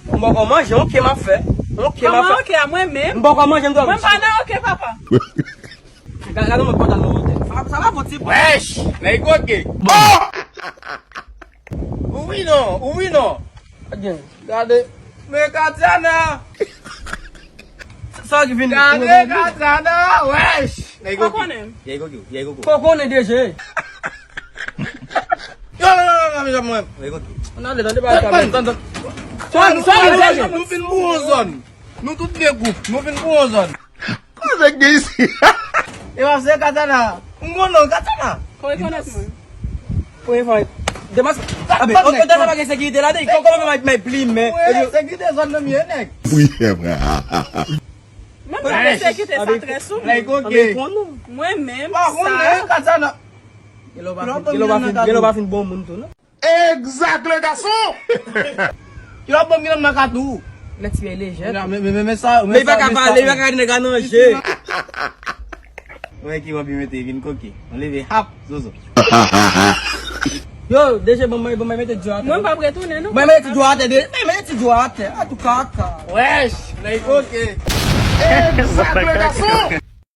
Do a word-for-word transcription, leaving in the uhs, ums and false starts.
M poko manje, oke m ap fè. Oke m ap fè. Kòman oke a mwen menm? M poko manje, m twò. Mwen pa nan oke, papa. Gade, gade mwen pantalon mwen. Sa, sa va fon ti. Wèch, nèg oke. Bon! Ou wi non, ou wi non. Gade. Men Katiana. Sa ki vin. Gade Katiana, wèch. Nèg oke. Nèg oke, nèg oke. Kò konnen D J. Yo, yo, yo, yo, mezanmi, mwen. Nèg oke. Ann ale, tande pa sa, men, tande. Swa, swa, nou fin pou yon zòn. Nou tout de gwoup, nou fin pou yon zòn. Kòman sa gen isi? E pa se Katana. M konnen w, Katana. Kò rekonèt mwen. Premye fwa. Demas. Abe, o, o, tande pa gen sekirite la, de. Kò, kò, mwen, mwen, plimen. Sekirite zòn nan, mye, nèg. Wi, se vre. Menm pa gen sekirite, sa trè sou mwen. Nèg oke. Mwen menm, pa konn sa. Katana. Gelo pa fin, gelo pa fin, gelo pa fin bon moun tou, non? Exact, le garçon! Yo ap ban m nan katou. Nèg ti bèy lejè. Men, men, men, men sa, men li pa ka pale, li pa ka gade nèg la nan je. Wè ki wap mete vin koke. Mwen leve hap, zozo. Yo, D J, bon, mwen, bon, mwen mete djò atè. Mwen pa retounen, non. Mwen mete djò atè, de, mwen mete djò atè. A tou kaka. Wèch, nèg koke. Exact, le garçon!